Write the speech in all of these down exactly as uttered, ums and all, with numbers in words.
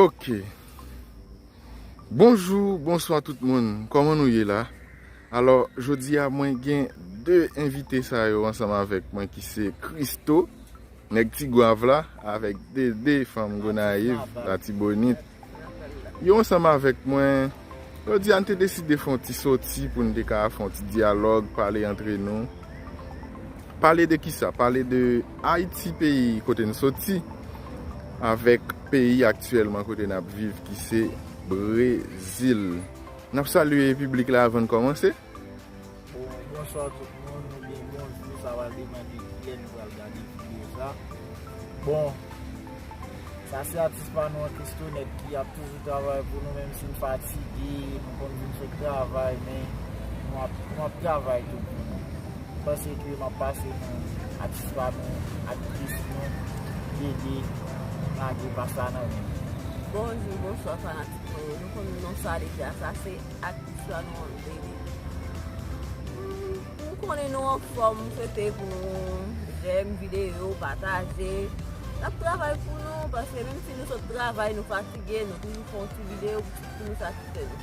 Ok. Bonjou, bonswa tout moun. Kòman nou ye la? Alò, jodi a mwen gen de envite sa yo ansanm avèk mwen ki se Christo, nèg Tigwav la, avèk Dede, fanm Gonayiv, Latibonit. Yo ansanm avèk mwen. Jodi a n te deside fè yon ti soti pou n te ka fè yon ti dyalòg, pale antre nou. Pale de kisa? Pale de Ayiti, peyi kote n soti, avèk peyi aktyèlman kote n ap viv, ki se Brezil. N ap salye piblik la avan n kòmanse. Bon, bonswa tout moun, oubyen bonjou, sa va depann de kilè nou pral gade videyo sa. Bon, sa se atis pa nou an Christo nèt ki ap toujou travay pou nou, menm si n fatige, nou konn vin sot travay, men nou ap, nou ap travay tou pou nou. M panse ke m ap pase nou atis pa nou, aktris nou, Dede, lage pas la nan men. Bonjou, bonswa fanatik mwen yo. Nou konn non sa deja, sa se aktris la nou an Dede. Hmm, nou konnen nou anfòm, m swete pou nou jèm videyo, pataje. N ap travay pou nou, paske menm si nou sot travay, nou fatige, nou toujou fè yon ti videyo pou, pou nou satisfè nou.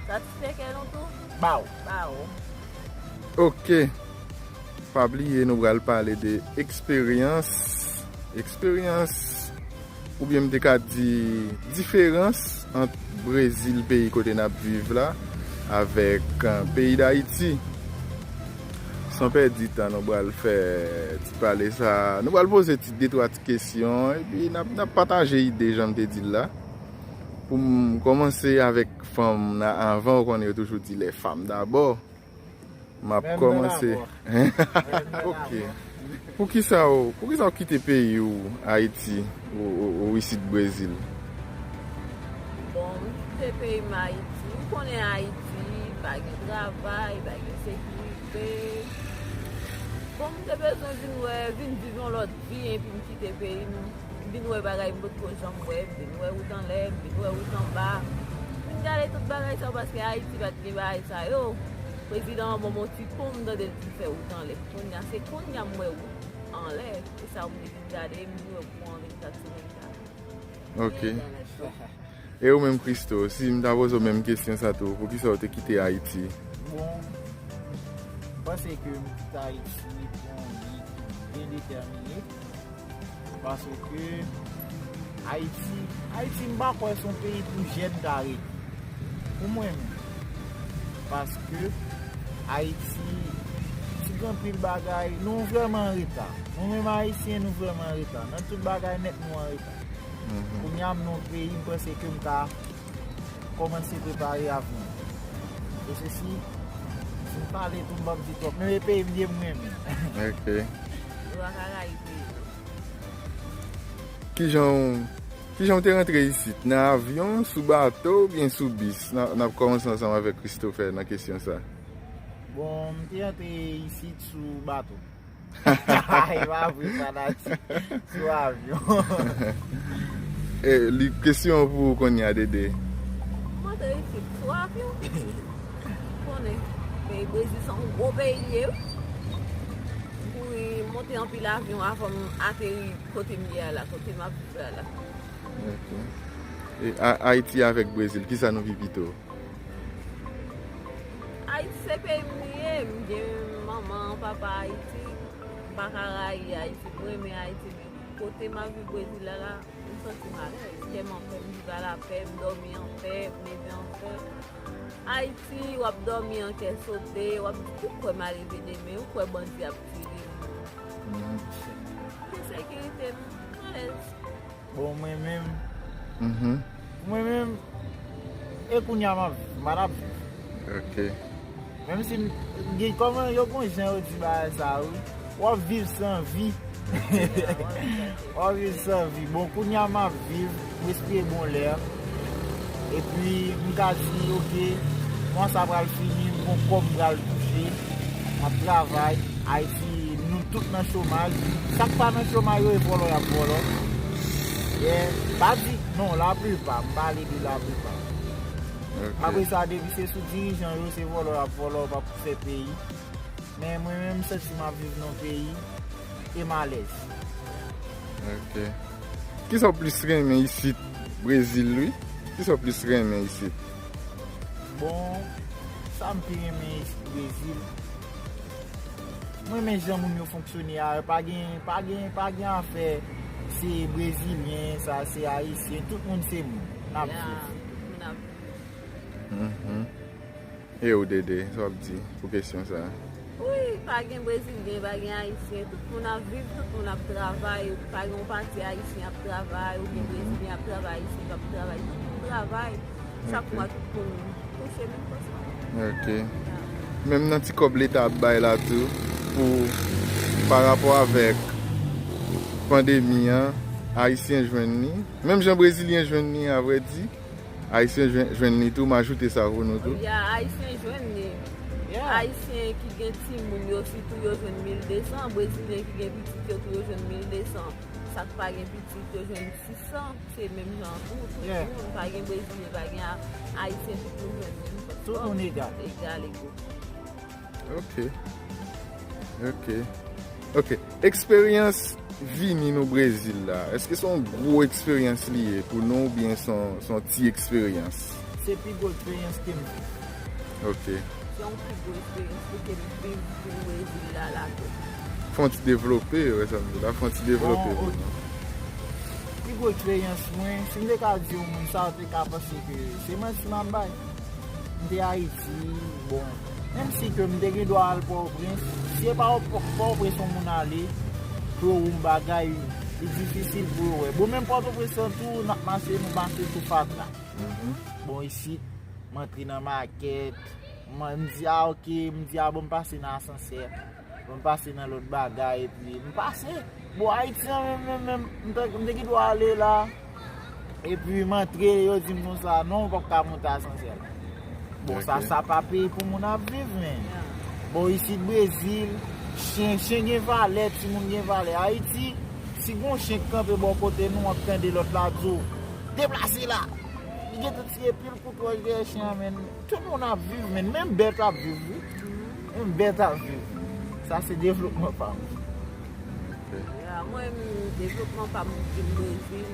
Satisfè kè nou tou? Baw. Baw. Ok. Pa bliye, nou pral pale de eksperyans. Eksperyans, oubyen m te ka di diferans ant Brezil, peyi kote n ap viv la, avèk, eh, peyi Dayiti. San pèdi tan, nou pral fè ti pale sa. Nou pral poze ti de twa ti kesyon, epi n ap, n ap pataje ide, jan m te di l la. Pou m kòmanse avèk fanm nan, avan, ou konnen yo toujou di les femmes d'abord. M ap kòmanse. Ok. Poukisa w, poukisa w kite peyi w, Ayiti, ou, ou, ou isit Brezil? Bon, m kite peyi m Ayiti. Ou konnen Ayiti, pa gen travay, pa gen sekirite. Bon, m te bezwen vin wè, vin viv yon lòt vi, epi m kite peyi m. M vin wè bagay m potko janm wè, m vin wè wout anlè, m vin wè wout anba. M vin gade tout bagay sa yo, paske Ayiti pa t gen bagay sa yo. Prezidan an ban m yon ti pon, m tande l di fè wout anlè. Kounye a, se kounye a m wè wout anlè. E sa m vin gade, m vin wè kouran vennkat sou vennkat. Ok. E ou menm, Christo, si m ta poze w menm kesyon sa tou, poukisa w te kite Ayiti? Bon, m panse ke m kite Ayiti pou yon bi ki byen detèmine. Paske Ayiti, Ayiti, m pa kwè se yon peyi pou jèn ta rete. Pou mwen menm. Paske Ayiti, ti gen anpil bagay, nou vrèman an reta. Nou menm Ayisyen, nou vrèman an reta. Nan tout bagay nèt, nou an reta. Kounye a, m nan yon peyi, m panse ke m ka kòmanse prepare avni. E se si, si m pale tou, m p ap di twòp. Men e peyi m ye, m renmen. Ok. Ou pa ka rayi peyi nou. Kijan w, kijan w te rantre isit? Nan avyon, sou bato, oubyen sou bis? N a, n ap kòmanse ansanm avèk Christopher nan kesyon sa. Bon, m te rantre isit sou bato. E pa vre, fanatik. Sou avyon. E li, kesyon pou ou kounye a, Dede. M antre isit sou avyon. Konnen, peyi Brezil se yon gwo peyi li ye, wi. M kouri monte anpil avyon avan m ateri kote m ye a la, kote m ap viv la la. Ok. E A-, Ayiti avèk Brezil, kisa nou pi pito? Ayiti se peyi m li ye, m gen manman, papa Ayiti, m pa ka rayi Ayiti, m renmen Ayiti, men kote m ap viv Brezil la la, m santi m alèz, kè m anpè, m viv alapè, m dòmi anpè, m leve anpè. Ayiti, w ap dòmi an kè sote, w ap di, ou kwè m a leve demen, ou kwè bandi ap tire m. Ensekirite, m alèz. Bon, mwen menm, mwen menm, e kounye a m ap viv, m pa t ap viv. Ok. Menm si m, gen kòman yo gon jan yo di bagay sa, wi. W ap viv san vi. W ap viv san vi. Bon, kounye a m ap viv, m respire bon lè. Epi, m ka di, ok, mwa sa pral fini, m gon kòb m pral touche, m ap travay. Ayiti, nou tout nan chomaj. Sa k pa nan chomaj yo, e vòlò y ap vòlò. Yeah. Pa di, non, laplipa, m pale de laplipa. Ok. Apre sa, depi se sou dirijan yo, se vòlò y ap vòlò, yo p ap fè peyi. Men mwen menm, m santi m ap viv nan yon peyi e m alèz. Ok. Kisa w plis renmen isit, Brezil, wi. Kisa w plis renmen isit? Bon, sa m pi renmen isit Brezil, mwen renmen jan moun yo fonksyone a, pa gen, pa gen, pa gen afè se brezilyen, sa se ayisyen, tout moun se moun, n ap viv. Mhm. E ou, Dede, sa w ap di pou kesyon sa a? Wi, pa gen brezilyen, pa gen ayisyen, tout moun ap viv, tout moun ap travay, pa gen yon pati ayisyen ap travay, oubyen brezilyen ap travay, ayisyen p ap travay, tout moun travay, chak mwa tout moun touche menm konsa. Ok. Menm nan ti kòb leta ap bay la tou, pou, pa rapò avèk pandemi an, ayisyen jwenn li, menm jan brezilyen jwenn li, a vrè di, ayisyen jwenn, jwenn li tou, m ajoute sa pou nou tou. Ya, ayisyen jwenn li. Ayisyen ki gen timoun yo, sitou yo jwenn mil de san, brezilyen ki gen pitit yo tou, yo jwenn mil de san. Sa k pa gen pitit, yo jwenn sis san, se menm jan tou, tout moun, pa gen brezilyen, pa gen a-, ayisyen, tout moun jwenn menm. Tout moun egal. Egal, ego. Ok. Ok. Ok. Eksperyans vini nou Brezil la, èske se yon gwo eksperyans li ye pou nou oubyen se yon, se yon ti eksperyans? Se pi gwo eksperyans ke m viv. Ok. Se yon pi gwo eksperyans ke m viv pou Brezil la, la tou. Fè yon ti devlope, wè sa m di la, fè yon ti devlope pou nou. Pi gwo eksperyans mwen, si m te ka di yon moun sa, ou te ka panse ke se manti m ap bay. M te Ayiti, bon, menm si ke m te gen dwa al Pòtoprens, si e pa Pò-, Pòtoprens yon moun ale, pou yo wè yon bagay, li difisil pou yo wè. Bon, menm Pòtoprens lan tou, n ap mache, nou mache sou fatra. Bon, isit, m antre nan makèt, m, m di, a, ok, m di, a, bon, m pase nan asansè. Bon, m pase nan lòt bagay, epi m pase. Bon, Ayiti an menm, menm, menm, m te, m te gen dwa ale la, epi m antre, yo di m konsa, non, ou p ap ka monte asansè la. Bon, sa, sa pa peyi pou moun ap viv, men. Bon, isit Brezil, chen, chen gen valè, timoun gen valè. Ayiti, si gon chen k kanpe bò kote nou, w ap tande lòt la di w, deplase la. Li gentan tire pil kout wòch dèyè chen an, men. Tout moun ap viv, men. Menm bèt ap viv, wi. Menm bèt ap viv. Sa se devlopman pa m. Ya, mwen, devlopman pa m vin Brezil.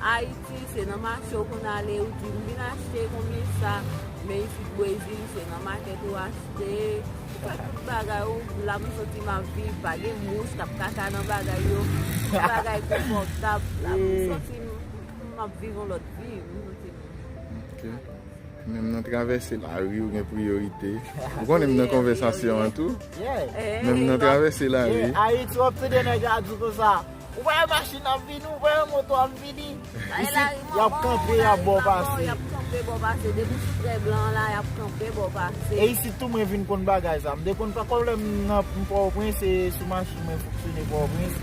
Ayiti, se nan mache w konn ale, ou di, "M vin achte, konbyen sa?" Men isit Brezil, se nan makèt ou achte. Ou fè tout bagay, ou la m santi m ap viv, pa gen mous k ap kaka nan bagay yo. Tout bagay konfòtab. La m santi m, m ap viv yon lòt vi, m santi m. Ok. Menm nan travèse lari, ou gen priyorite. Ou konnen m nan konvèsasyon an tou. Yeah. Menm nan travèse lari. Yeah, Ayiti, w ap tande nèg la di konsa, "Ou pa wè machin ap vini, ou pa wè moto ap vini." Isit, y ap kanpe, y ap ba w pase. Y ap kanpe ba w pase. Depi w sou trè blan an la, y ap kanpe ba w pase. E isit tou, mwen vin konn bagay sa. M te konn pa, kòm lè m nan, m Pòtoprens, se sou machin mwen fonksyone Pòtoprens.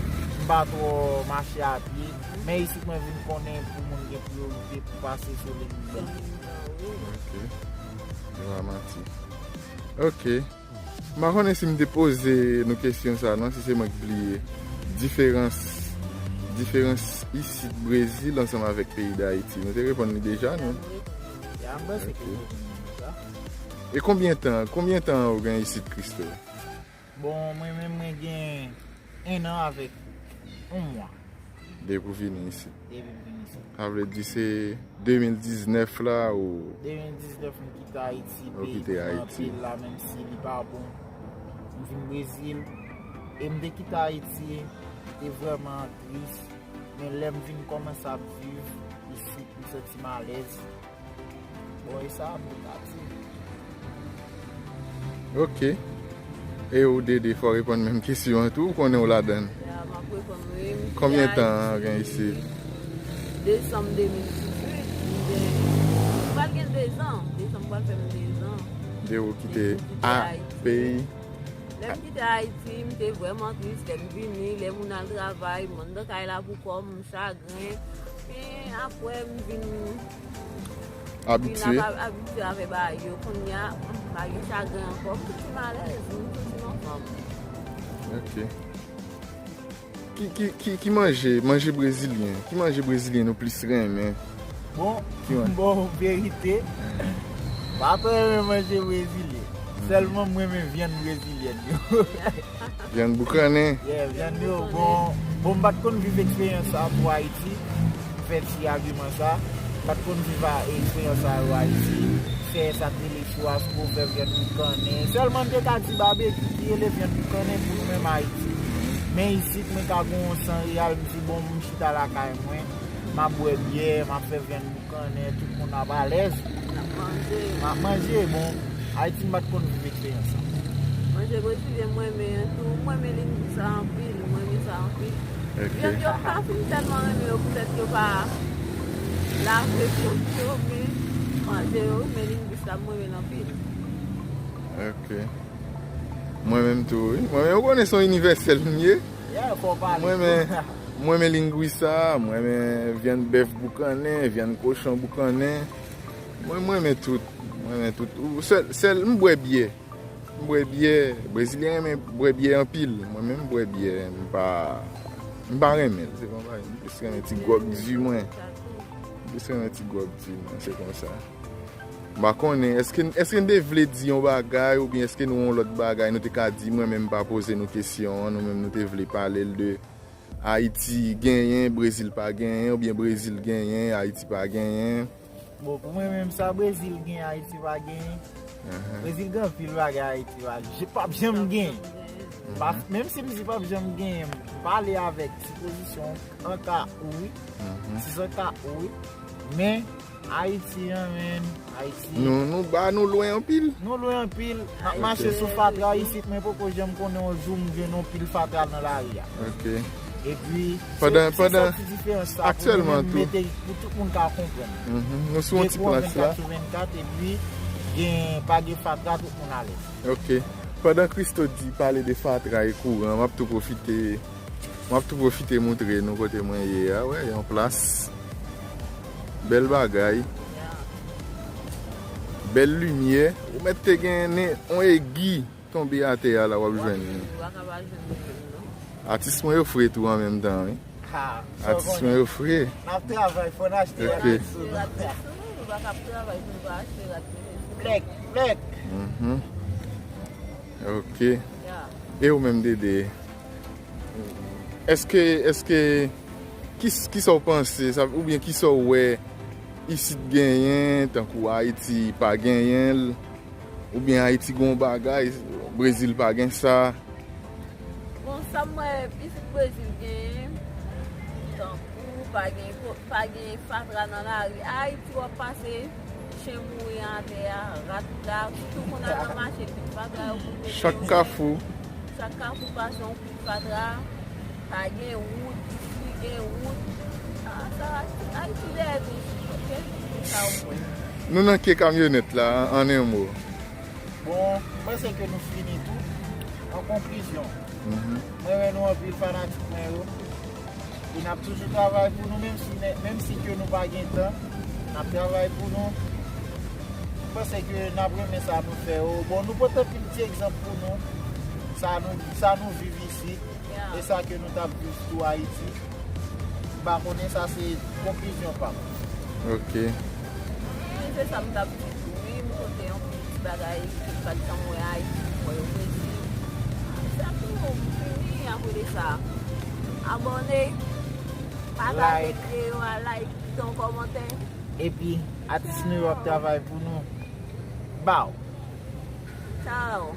M pa twò mache a pye. Men isit, mwen vin konnen pou moun gen priyorite pou pase sou liy blan. Ok. Yo pa manti. Ok. M pa konnen si m te poze nou kesyon sa a, non, si se mwen k bliye. Diferans, diferans isit Brezil ansanm avèk peyi Dayiti. Nou te reponn li deja, non? Ya, m panse ke nou reponn li deja. E konbyen tan, konbyen tan ou gen isit, Christo? Bon, mwen menm, mwen gen en an avèk yon mwa. Depi w vini isit. Depi m vin isit. Sa vle di se de mil diznèf la ou... De mil diznèf m kite Ayiti, peyi ki anpil la, menm si li pa bon. M vin Brezil, e m te kite Ayiti, te vrèman tris. Men lè m vin kòmanse ap viv isit, m santi m alèz. Bon, e sa, m te ka di. Ok. E ou, Dede, fò w reponn menm kesyon an tou, ou konnen w ladan l. Ya, m ap reponn, wi. M kite Ayiti. Konbyen tan ou gen isit? Desanm de mil dizuit, m gen, m pral gen dezan. Desanm pral fè m dezan. De ou kite peyi. Lè m kite Ayiti, m te vrèman tris. Lè m vini, lè moun al travay, m anndan kay la pou kò m, m chagren. Men apre, m vin, vin abitye avè bagay yo. Kounye a, m pa gen chagren ankò. M santi m alèz, m santi m anfòm. Ok. Ki, ki, ki, ki manje, manje brezilyen? Ki manje brezilyen nou plis renmen? Bon, m ba w verite, m pa twò renmen manje brezilyen. Sèlman m renmen vyann brezilyèn yo. Vyann boukannen? Yeah, vyann yo bon. Bon, m pa t konn viv eksperyans sa pou Ayiti. M fè ti agiman sa. Pa t konn viv a eksperyans sa yo Ayiti. Fè sa k rele chwasko, fè vyann boukannen. Sèlman m te ka di babekyou ki rele vyann boukannen pou nou menm Ayiti. Men isit, mwen ka gen yon san reyal, m di, bon, m chita lakay mwen, m ap bwè byè, m ap fè vyann boukannen, tout moun ap alèz. M ap manje. M ap manje, bon, Ayiti m pa t konn viv eksperyans sa. Manje brezilyen m renmen an tou. M renmen lengwis sa anpil, m renmen sa anpil. Ok. Vyann yo m pa fin tèlman renmen yo poutèt yo pa lave vyann yo, men manje yo wi, men lengwis la m renmen l anpil. Ok. Mwen menm tou, wi. Mwen menm, ou konnen se yon inivèsèl m ye. Yeah, fò w pale. Mwen renmen, mwen renmen lengwis sa, mwen renmen vyann bèf boukannen, vyann kochon boukannen. Mwen, mwen renmen tout. Mwen renmen tout. Ou, sèl, sèl, m bwè byè. M bwè byè. Brezilyen renmen bwè byè anpil. Mwen menm, m bwè byè. M pa, m pa renmen l. Se pa bagay. M plis renmen ti gwòg di mwen. M plis renmen ti gwòg di mwen. Se konsa. M pa konnen, èske, èske n te vle di yon bagay oubyen èske nou yon lòt bagay nou te ka di, mwen menm m pa poze nou kesyon an, nou menm nou te vle pale l de Ayiti genyen, Brezil pa genyen, oubyen Brezil genyen, Ayiti pa genyen. Bon, pou mwen menm, sa Brezil gen, Ayiti pa genyen. Ahan. Brezil gen anpil bagay Ayiti pa, j-, p ap janm genyen. Pa, menm si m di p ap janm genyen, m pale avèk sipozisyon an ka wi. Mhm. Si se an ka wi. Men, Ayiti an, men, Ayiti. Nou, nou ba, nou lwen anpil. Nou lwen anpil. N ap mache sou fatra isit, men poko janm konnen yon jou m jwenn yon pil fatra nan lari a. Ok. Epi, pandan, se, se pandan, sa ti diferans sa pou nou aktyèlman menm tou. Mete pou tout moun ka konprann. Mhm. Nou sou yon ti plas la. Depi w vennkat sou vennkat, epi gen, pa gen fatra, tout moun alèz. Ok. Pandan Christo di pale de fatra e kouran, m ap tou pwofite, m ap tou pwofite moutre nou kote mwen ye a, wè, yon plas. Bèl bagay. Bèl limyè. Ou mèt te gen nen, on egi tonbe atè a la, w ap jwenn li. Atis mwen yo fre tou an menm tan, wi. Ha, sa w konnen. Atis mwen yo fre. N ap travay, fò n achte rad sou nou. Ok. Rad sou nou, nou pa ka ap travay pou nou pa achte rad sou nou. Plèk, plèk. Mhm. Ok. Ya. E ou menm, Dede? Èske, èske, ki, kisa w panse, sa, oubyen kisa w wè isit genyen, tankou Ayiti pa genyen l? Oubyen Ayiti gon bagay, Brezil pa gen sa. Bon, sa m wè isit Brezil gen, tankou pa gen ko-, pa gen fatra nan lari. Ayiti w ap pase, chen mouri atè a, rat la, sitou moun al nan mache, tout fatra yo pou mete yo. Chak kafou. Chak kafou pase, yon fatra, pa gen wout, isi gen wout. Ah, sa, Ayiti dèyè tou, ok? Se sa w wè. Nou nan ke kamyonèt la, an en mo. Bon, m panse ke nou fini tou. An konklizyon, mhm, mwen renmen nou anpil, fanatik mwen yo. E n ap toujou travay pou nou, menm si, menm si ke nou pa gen tan, n ap travay pou nou. M panse ke n ap renmen sa nou fè yo. Bon, nou pote anpil ti egzanp pou nou. Sa nou, sa nou viv isit. E sa ke nou t ap viv tou Ayiti. M pa konnen, sa se konklizyon pa m. Ok. Men se sa m t ap di tou, wi, m konte yon ti bagay ki m pa t janm wè Ayiti, m wè yo Brezil. Se tou, m fini, apre de sa, abòne, pataje videyo a, like, kite yon kòmantè. Epi, atis nou yo ap travay pou nou. Baw. Tchao.